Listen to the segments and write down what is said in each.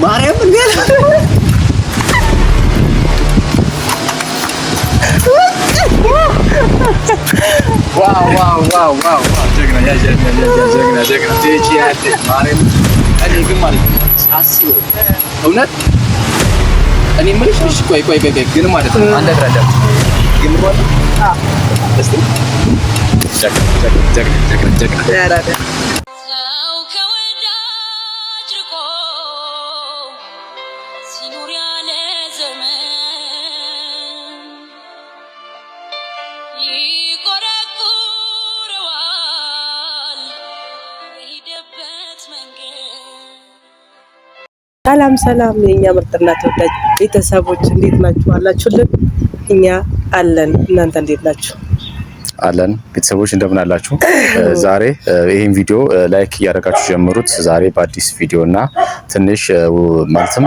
ማርያም እንዴ! Wow, wow, wow, wow! ጀግና ጀግና ጀግና ትችያለሽ። ማርያም እኔ ግን ማለት ነው ሳስበው እውነት እኔ የምልሽ እሺ፣ ቆይ ቆይ ቆይ ግን ማለት ነው አንድ አድራዳ ግን ማለት እስቲ ጀግና ጀግና ጀግና ጀግና ሰው ከወዳጅ ርቆ ሲኖር ያለ ዘመን ይቆረቁረዋል የሄደበት መንገድ። ሰላም ሰላም፣ የእኛ ምርጥና ተወዳጅ ቤተሰቦች እንዴት ናችሁ? አላችሁልን? እኛ አለን። እናንተ እንዴት ናችሁ? አለን ቤተሰቦች እንደምን አላችሁ? ዛሬ ይህን ቪዲዮ like እያደረጋችሁ ጀምሩት። ዛሬ በአዲስ ቪዲዮ እና ትንሽ ማለትም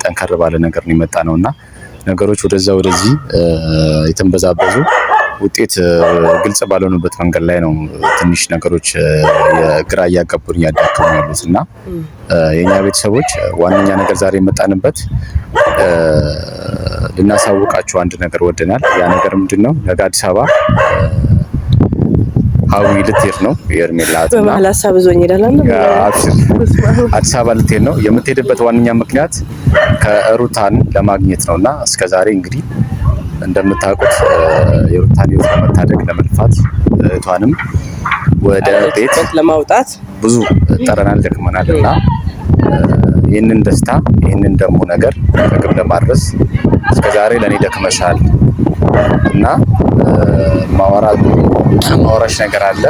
ጠንከር ባለ ነገር ነው የመጣ ነው እና ነገሮች ወደዛ ወደዚህ የተንበዛበዙ ውጤት ግልጽ ባልሆኑበት መንገድ ላይ ነው ትንሽ ነገሮች ግራ እያጋቡን እያዳከሙ ያሉት እና የእኛ ቤተሰቦች ዋነኛ ነገር ዛሬ የመጣንበት ልናሳውቃችሁ አንድ ነገር ወደናል። ያ ነገር ምንድን ነው? ነገ አዲስ አበባ ሀዊ ልትሄድ ነው። የሄርሜላ እህትና በመሀል ሀሳብ ይዞኝ ይላል። አብሽር አዲስ አበባ ልትሄድ ነው። የምትሄድበት ዋነኛ ምክንያት ከሩታን ለማግኘት ነው እና እስከ ዛሬ እንግዲህ እንደምታውቁት የሩታን ሕይወት ለመታደግ ለመልፋት እህቷንም ወደ ቤት ለማውጣት ብዙ ጠረናል ደክመናል እና ይህንን ደስታ ይህንን ደግሞ ነገር ከግብ ለማድረስ እስከ ዛሬ ለእኔ ደክመሻል እና ማወራሽ ነገር አለ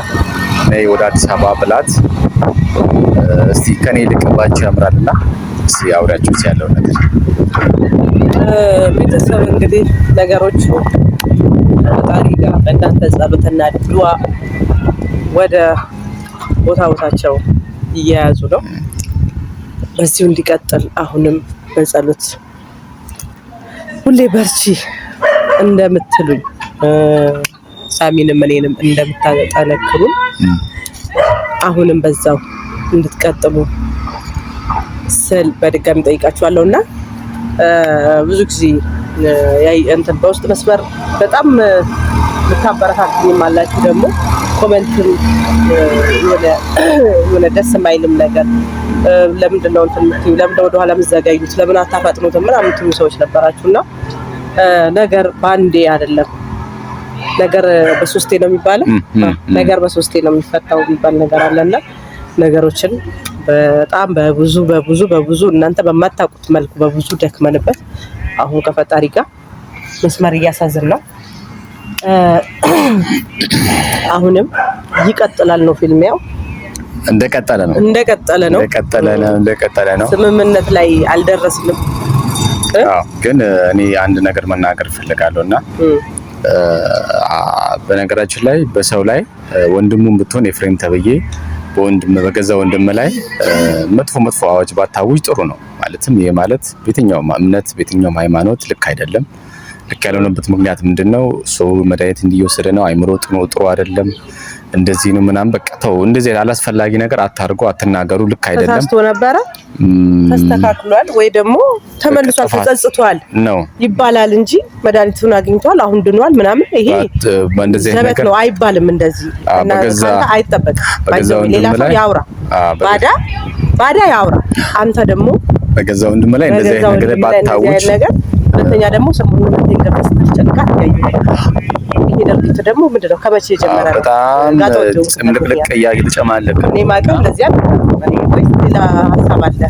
ነይ ወደ አዲስ አበባ ብላት እስቲ ከኔ ይልቅ ባንቺ ያምራልና እስቲ አውሪያቸው እስቲ ያለውን ነገር። ቤተሰብ እንግዲህ ነገሮች ፈጣሪ ጋር በእናንተ ጸሎትና ዱዓ ወደ ቦታ ቦታቸው እየያዙ ነው። በዚሁ እንዲቀጥል አሁንም በጸሎት ሁሌ በርቺ እንደምትሉኝ ሳሚንም እኔንም እንደምታጠነክሩን አሁንም በዛው እንድትቀጥሉ ስል በድጋሚ ጠይቃችኋለሁ እና ብዙ ጊዜ እንትን በውስጥ መስመር በጣም የምታበረታቱኝም አላችሁ። ደግሞ comment ም የሆነ ደስ የማይልም ነገር ለምንድን ነው እንትን የምትይው? ለምን ወደኋላ የምትዘገዩት? ለምን አታፈጥኑትም? ምናምን የምትሉ ሰዎች ነበራችሁ እና ነገር በአንዴ አይደለም። ነገር በሶስቴ ነው የሚባለው። ነገር በሶስቴ ነው የሚፈታው የሚባል ነገር አለና ነገሮችን በጣም በብዙ በብዙ በብዙ እናንተ በማታውቁት መልኩ በብዙ ደክመንበት አሁን ከፈጣሪ ጋር መስመር እያሳዝን ነው። አሁንም ይቀጥላል ነው ፊልሚያው፣ እንደቀጠለ ነው እንደቀጠለ ነው እንደቀጠለ ነው እንደቀጠለ ነው። ስምምነት ላይ አልደረስንም። አዎ፣ ግን እኔ አንድ ነገር መናገር እፈልጋለሁ እና በነገራችን ላይ በሰው ላይ ወንድሙን ብትሆን ኤፍሬም ተብዬ በወንድም በገዛ ወንድም ላይ መጥፎ መጥፎ አዋጅ ባታውጅ ጥሩ ነው። ማለትም ይሄ ማለት በየትኛውም እምነት በየትኛውም ሃይማኖት ልክ አይደለም። ልክ ያልሆነበት ምክንያት ምንድን ነው? ሰው መድኃኒት እንዲወሰደ ነው። አይምሮ ጥሩ ጥሩ አይደለም፣ እንደዚህ ነው ምናምን። በቃ ተው፣ እንደዚህ አላስፈላጊ ነገር አታርጉ፣ አትናገሩ። ልክ አይደለም። ተሳስቶ ነበረ፣ ተስተካክሏል ወይ ደግሞ ተመልሷል፣ ተጸጽቷል ነው ይባላል እንጂ መድኃኒቱን አግኝቷል፣ አሁን ድኗል ምናምን ይሄ እንደዚህ አይነት ዘበት ነገር ነው አይባልም። እንደዚህ እና ከአንተ አይጠበቅም። በገዛ ሌላ ወንድም ሰው ላይ ያውራ፣ ባዳ ባዳ ያውራ። አንተ ደግሞ በገዛ ወንድም ላይ እንደዚህ በገዛ አይነት ነገር ወንድም ላይ እንደዚህ ባታውጅ አይነት ነገር፣ ሁለተኛ ደግሞ ሰሞኑን ሁለቴን ገብተህ ስታስጨንቃት እያየሁ ነው። ይሄ ድርጊት ደግሞ ምንድን ነው? ከመቼ የጀመረ ነው? በጣም ጋጠወጥ የሆንክበት ጭምልቅልቅ ምክንያት? እየተጨማለቀ እኔ ማውቀው እንደዚህ አልነበረም። እኔ ወይስ ሌላ ሀሳብ አለ?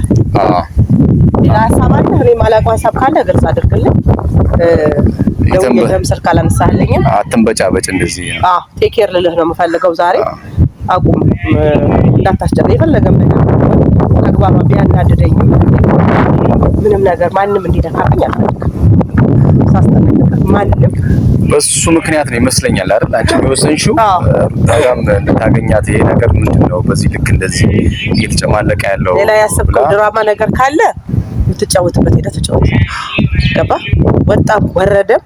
ሌላ ሀሳብ አለ? እኔ የማላውቀው ሀሳብ ካለ ግልጽ አድርግልኝ። ደውዬልህም ስልክ አላነሳህልኝም። አትንበጫበጭ እንደዚህ ነው። አዎ take care ልልህ ነው የምፈልገው ዛሬ። አቁም፣ እንዳታስጨንቅ። የፈለገም ነገር ተግባባ፣ ቢያናድደኝም ምንም ነገር ማንም እንዲነካብኝ አልፈልግም። ሳስጠነቅቅህ ማንም በሱ ምክንያት ነው ይመስለኛል አይደል? አንቺ የወሰንሽው አዎ። ሩታ ጋርም እንድታገኛት ይሄ ነገር ምንድን ነው በዚህ ልክ እንደዚህ እየተጨማለቀ ያለው ሌላ ያሰብከው ብላ ድራማ ነገር ካለ የምትጫወትበት ሄደህ ተጫወት። ገባ? ወጣም ወረደም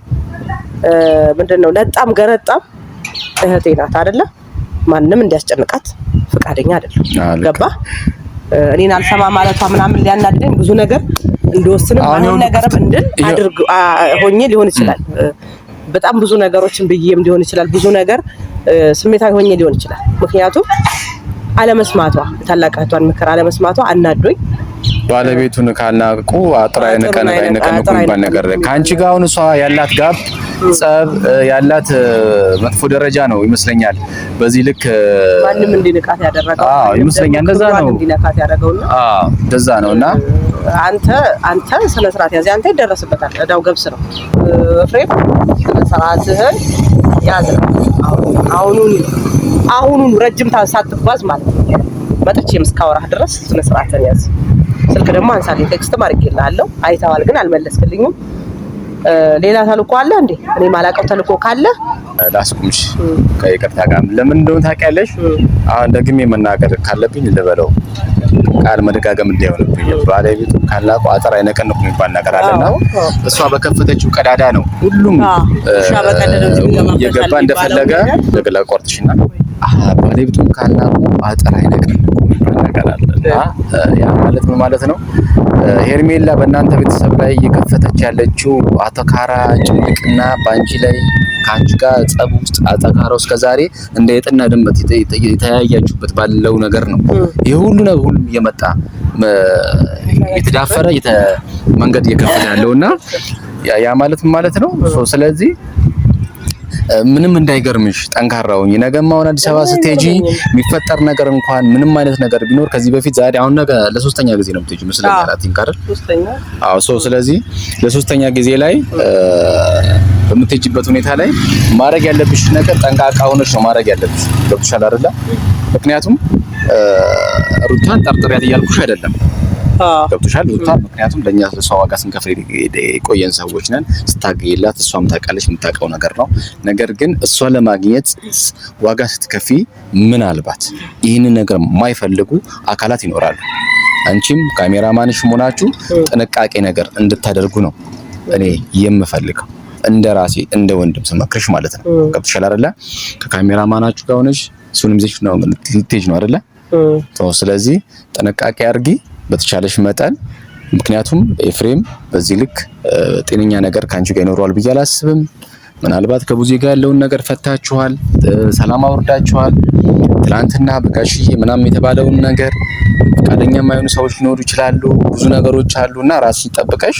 ምንድን ነው ነጣም ገረጣም እህቴ ናት አይደለ? ማንም እንዲያስጨንቃት ፈቃደኛ አይደለም። አዎ፣ ልክ ገባ? እኔን አልሰማ ማለቷ ምናምን ሊያናድደኝ ብዙ ነገር እንደወስንም አሁን ነገርም እንድል አድርግ ሆኜ ሊሆን ይችላል። በጣም ብዙ ነገሮችን ብዬም ሊሆን ይችላል። ብዙ ነገር ስሜታዊ ሆኜ ሊሆን ይችላል። ምክንያቱም አለመስማቷ፣ ታላቅ እህቷን ምክር አለመስማቷ አናዶኝ። ባለቤቱን ካልናቁ አጥር አይነቀንቁ የሚባል ነገር ከአንቺ ጋር አሁን እሷ ያላት gap፣ ጸብ ያላት መጥፎ ደረጃ ነው ይመስለኛል። በዚህ ልክ ማንም እንዲንቃት ያደረገው። አዎ ይመስለኛል፣ እንደዛ ነው። እንዲነካት ያደረገውና አዎ እንደዛ ነውና አንተ አንተ ስነ ስርዓት ያዝ፣ አንተ ይደረስበታል። እዳው ገብስ ነው። ኤፍሬም ስነ ስርዓትህን ያዝ። አሁኑን አሁኑን ረጅም ሳትጓዝ ማለት ነው። መጥቼም እስካወራህ ድረስ ስነ ስርዓትህን ያዝ። ስልክ ደግሞ አንሳልኝ፣ text ም አድርጌልሃለሁ። አይተዋል ግን አልመለስክልኝም። ሌላ ተልእኮ አለ እንዴ? እኔ ማላውቀው ተልእኮ ካለ ላስቁምሽ ከይቅርታ ጋር። ለምን እንደሆነ ታውቂያለሽ? አሁን ደግሜ መናገር ካለብኝ ልበለው፣ ቃል መደጋገም እንዳይሆንብኝ። ባለቤቱ ካልናቁ አጥር አይነቀንቁ የሚባል ነገር አለና እሷ በከፈተችው ቀዳዳ ነው ሁሉም እየገባ እንደፈለገ ለግላ ቆርጥሽና ባለቤቱን ካልናቁ አጥር አይነቀንቁ የሚባል ነገር አለና ያ ማለት ምን ማለት ነው? ሄርሜላ በእናንተ ቤተሰብ ላይ እየከፈተች ያለችው አተካራ ጭምቅና በአንቺ ላይ ከአንቺ ጋር ጸብ ውስጥ አተካራው እስከዛሬ እንደ የጥና ድመት የተያያችሁበት ባለው ነገር ነው። ይሄ ሁሉ ነገር ሁሉም እየመጣ የተዳፈረ መንገድ እየከፈተ ያለውና ያ ማለት ምን ማለት ነው? ስለዚህ ምንም እንዳይገርምሽ ጠንካራ ሁኚ። ነገም አሁን አዲስ አበባ ስትሄጂ የሚፈጠር ነገር እንኳን ምንም አይነት ነገር ቢኖር ከዚህ በፊት ዛሬ አሁን ነገ ለሶስተኛ ጊዜ ነው የምትሄጂው ይመስለኛል። I think አይደል? አዎ። So ስለዚህ ለሶስተኛ ጊዜ ላይ በምትሄጂበት ሁኔታ ላይ ማድረግ ያለብሽ ነገር ጠንቃቃ ሆነሽ ነው ማድረግ ያለብሽ። ገብቶሻል አይደለ? ምክንያቱም ሩታን ጠርጥሪያት እያልኩሽ አይደለም። ገብቶሻል ሩታ? ምክንያቱም ለኛ ለሷ ዋጋ ስንከፍል የቆየን ሰዎች ነን። ስታገይላት እሷም ታውቃለች፣ የምታውቀው ነገር ነው። ነገር ግን እሷ ለማግኘት ዋጋ ስትከፊ ምናልባት ይህንን ነገር የማይፈልጉ አካላት ይኖራሉ። አንቺም ካሜራማንሽ መሆናችሁ ጥንቃቄ ነገር እንድታደርጉ ነው እኔ የምፈልገው፣ እንደ ራሴ እንደ ወንድም ስመክርሽ ማለት ነው። ገብቶሻል አይደለ? ከካሜራማናችሁ ጋር ሆነሽ እሱንም ይዘሽ ነው ልትሄጂ ነው አይደለ? ስለዚህ ጥንቃቄ አድርጊ በተቻለሽ መጠን። ምክንያቱም ኤፍሬም በዚህ ልክ ጤነኛ ነገር ከአንቺ ጋር ይኖረዋል ብዬ አላስብም። ምናልባት ከቡዜ ጋር ያለውን ነገር ፈታችኋል፣ ሰላም አውርዳችኋል። ትላንትና በጋሽዬ ምናምን የተባለውን ነገር ፈቃደኛ የማይሆኑ ሰዎች ሊኖሩ ይችላሉ። ብዙ ነገሮች አሉና ራስሽን ጠብቀሽ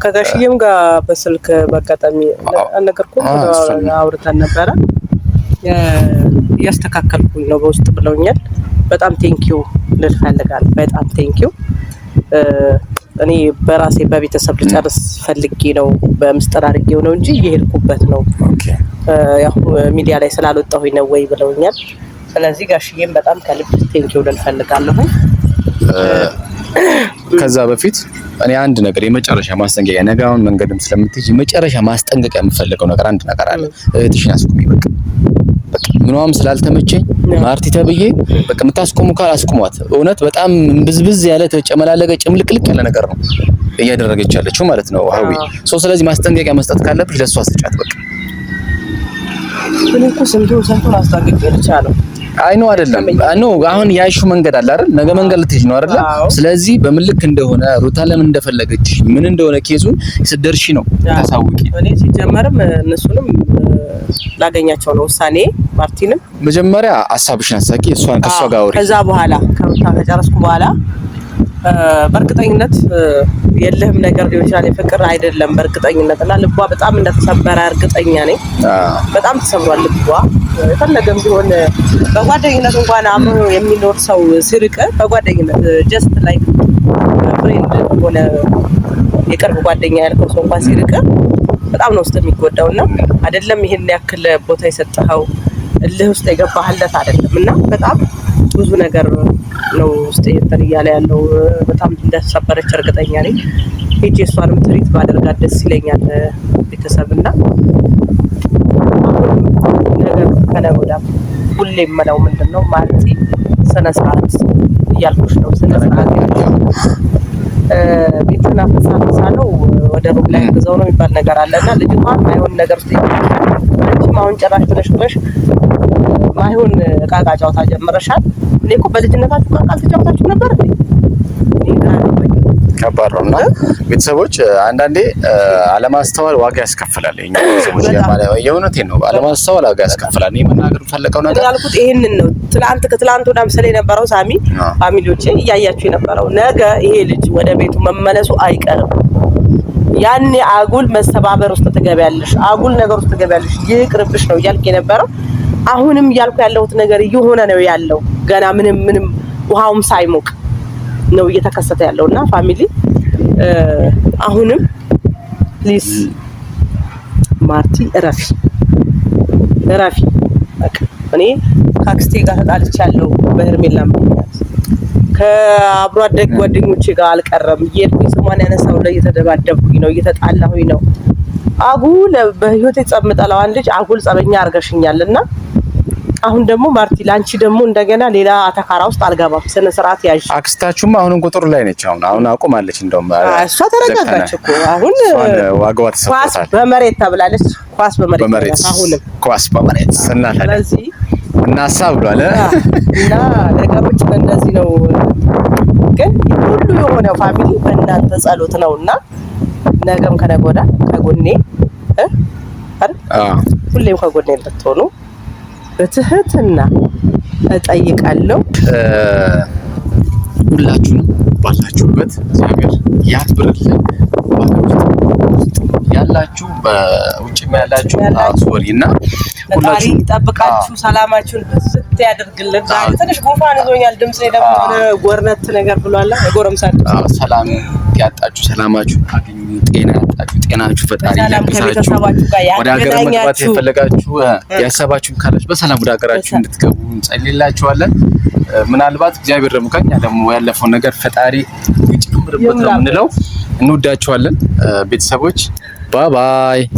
ከጋሽዬም ጋር በስልክ በአጋጣሚ አልነገርኩም፣ አውርተን ነበረ። እያስተካከልኩኝ ነው በውስጥ ብለውኛል። በጣም thank you ልል እፈልጋለሁ። በጣም thank you። እኔ በራሴ በቤተሰብ ልጨርስ ፈልጌ ነው፣ በምስጢር አድርጌው ነው እንጂ እየሄድኩበት ነው። ያው ሚዲያ ላይ ስላልወጣሁኝ ነው ወይ ብለውኛል። ስለዚህ ጋሽዬም በጣም ከልብ thank you ልል እፈልጋለሁ። ከዛ በፊት እኔ አንድ ነገር የመጨረሻ ማስጠንቀቂያ፣ ነገ አሁን መንገድም ስለምትሄጂ የመጨረሻ ማስጠንቀቂያ የምፈልገው ነገር አንድ ነገር አለ። እህትሽን አስቁሚ። በቃ በቃ ምኗም ስላልተመቸኝ ማርቲ ተብዬ በቃ የምታስቆሙ ካል አስቁሟት። እውነት በጣም ብዝብዝ ያለ ተጨመላለቀ ጭምልቅልቅ ያለ ነገር ነው እያደረገች ያለችው ማለት ነው ሀዊ። So ስለዚህ ማስጠንቀቂያ መስጠት ካለብሽ ለእሷ ስጫት። በቃ እኔ እኮ ስንቱን ስንቱን አስጠንቅቄ ልቻለሁ። አይ no አይደለም፣ no አሁን ያይሹ መንገድ አለ አይደል? ነገ መንገድ ልትሄጂ ነው አይደል? ስለዚህ በምን ልክ እንደሆነ ሩታ ለምን እንደፈለገች ምን እንደሆነ case ኡን ስትደርሺ ነው ታሳውቂ። እኔ ሲጀመርም እነሱንም ላገኛቸው ነው ውሳኔ። ማርቲንም መጀመሪያ ሀሳብሽን አሳቂ፣ እሷን ከሷ ጋር አውሪ። ከዛ በኋላ ከሩታ ከጨረስኩ በኋላ በእርግጠኝነት የለህም ነገር ሊሆን ይችላል፣ የፍቅር አይደለም በእርግጠኝነት እና ልቧ በጣም እንደተሰበረ እርግጠኛ ነኝ። በጣም ተሰብሯል ልቧ። የፈለገም ቢሆን በጓደኝነት እንኳን አብሮ የሚኖር ሰው ሲርቅ፣ በጓደኝነት just like friend ሆነ የቅርብ ጓደኛ ያልከው ሰው እንኳን ሲርቅ በጣም ነው ውስጥ የሚጎዳው እና አይደለም ይሄን ያክል ቦታ የሰጠኸው እልህ ውስጥ የገባህለት አይደለም እና በጣም ብዙ ነገር ነው ውስጥ እንትን እያለ ያለው። በጣም እንደተሰበረች እርግጠኛ ነኝ። ሄጄ እሷንም treat ባደርጋት ደስ ይለኛል። ቤተሰብ እና ነገር ከነገ ወዲያ ሁሌ የምለው ምንድን ነው፣ ማርቲ ስነ ስርዓት እያልኩሽ ነው። ስነ ስርዓት ቤትን አፍሳ አፍሳ ነው ወደ ሩብ ላይ ግዘው ነው የሚባል ነገር አለና ልጅቷ ማይሆን ነገር ውስጥ፣ አንቺም አሁን ጭራሽ ብለሽ ብለሽ ማይሆን እቃ እቃ ጨዋታ ጀምረሻል። እኔ እኮ በልጅነታችሁ ቃል ተጫውታችሁ ነበር እንዴ? እኔ ግራ ገባኝ። ከባድ ነው። እና ቤተሰቦች አንዳንዴ አለማስተዋል ዋጋ ያስከፍላል። የኛ ቤተሰቦች የእውነቴን ነው፣ አለማስተዋል ዋጋ ያስከፍላል። እኔ መናገር የምፈልገው ነገር ያልኩት ይሄንን ነው። ትላንት ከትላንት ወዲያም ስለ የነበረው ሳሚ family ዎቼ እያያችሁ የነበረው ነገ ይሄ ልጅ ወደ ቤቱ መመለሱ አይቀርም። ያኔ አጉል መሰባበር ውስጥ ትገቢያለሽ፣ አጉል ነገር ውስጥ ትገቢያለሽ፣ ይቅርብሽ ነው እያልኩ የነበረው። አሁንም እያልኩ ያለሁት ነገር እየሆነ ነው ያለው። ገና ምንም ምንም ውሃውም ሳይሞቅ ነው እየተከሰተ ያለው። እና family አሁንም please ማርቲ እረፊ፣ እረፊ። በቃ እኔ ከአክስቴ ጋር ተጣልቻለሁ በሄርሜላ ምክንያት፣ ከአብሮ አደግ ጓደኞቼ ጋር አልቀረም። እየሄድኩኝ ስሟን ያነሳው ላይ እየተደባደብኩኝ ነው፣ እየተጣላሁኝ ነው። አጉል በህይወቴ ጸብ የምጠላዋን ልጅ አጉል ጸበኛ አድርገሽኛል። እና አሁን ደግሞ ማርቲ ላንቺ ደግሞ እንደገና ሌላ አተካራ ውስጥ አልገባም። ስነ ስርዓት ያዥ። አክስታችሁም አሁንም ቁጥር ላይ ነች። አሁን አሁን አቁማለች። እንደውም እሷ ተረጋጋች እኮ አሁን። ዋጋዋ ኳስ ተሰጥቷታል። በመሬት ተብላለች። ኳስ በመሬት በመሬት አሁንም ኳስ በመሬት እና ታዲያ ስለዚህ እና ሀሳብ ብሏል። እና ነገሮች እንደዚህ ነው። ግን ሁሉ የሆነው family በእናንተ ጸሎት ነውና ነገም ከነገ ወዲያ ከጎኔ አይደል ሁሌም ከጎኔ እንድትሆኑ በትህትና እጠይቃለሁ። ሁላችሁንም ባላችሁበት እግዚአብሔር ያክብርልን። በሀገር ውስጥ ያላችሁ በውጭም ያላችሁ sorry እና ፈጣሪ ይጠብቃችሁ፣ ሰላማችሁን ብዝት ያደርግልን። ዛሬ ትንሽ ጉንፋን ይዞኛል፣ ድምጼ ደግሞ የሆነ ጎርነት ነገር ብሏል። የጎረምሳ ድምፅ። ሰላም ያጣችሁ ሰላማችሁን አግኙ። ጤና ያጣችሁ ጤናችሁ ፈጣሪ በሰላም ይለግሳችሁ። ከቤተሰባችሁ ጋር ወደ ሀገር መግባት ያገናኛችሁ። የፈለጋችሁ ያሰባችሁም ካላችሁ በሰላም ወደ ሀገራችሁ እንድትገቡ እንጸልይላችኋለን። ምናልባት እግዚአብሔር ደግሞ ከኛ ደግሞ ያለፈውን ነገር ፈጣሪ ይጨምርበት ነው የምንለው። እንወዳችኋለን ቤተሰቦች። Bye bye።